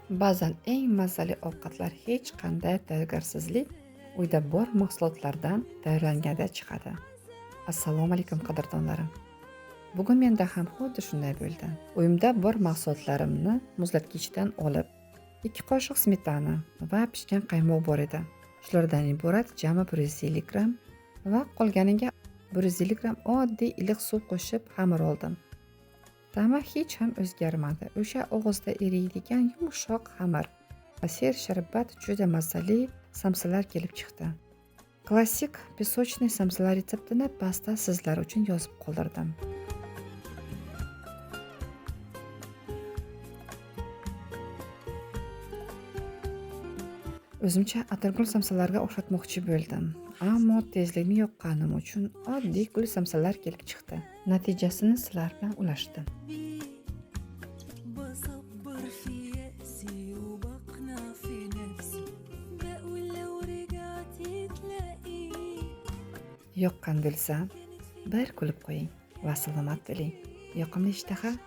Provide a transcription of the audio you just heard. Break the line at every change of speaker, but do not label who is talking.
Ba'zan eng mazali ovqatlar hech qanday tayyorgarsizlik, uyda bor mahsulotlardan tayyorlanganda chiqadi. Assalomu alaykum qadrdonlarim. Bugun menda ham xuddi shunday bo'ldi. Uyimda bor mahsulotlarimni muzlatgichdan olib, 2 qoshiq smetana va pishgan qaymoq bor edi. Shulardan iborat jami 150 gramm va qolganiga 150 gramm oddiy iliq suv qo'shib xamir oldim. Ta'mi hech ham o'zgarmadi. O'sha og'izda eriydigan yumshoq xamir va sharbat juda mazali samsalar kelib chiqdi. Klassik pesochniy samsalar retseptini pastda sizlar uchun yozib qoldirdim. O'zimcha atirgul samsalarga o'xshatmoqchi bo'ldim, ammo tezlikni yoqqanim uchun oddiy gul samsalar kelib chiqdi. Natijasini sizlar bilan ulashdim. Yoqqan bo'lsa, bir kulib qo'ying va salomat bo'ling. Yoqimli ishtaha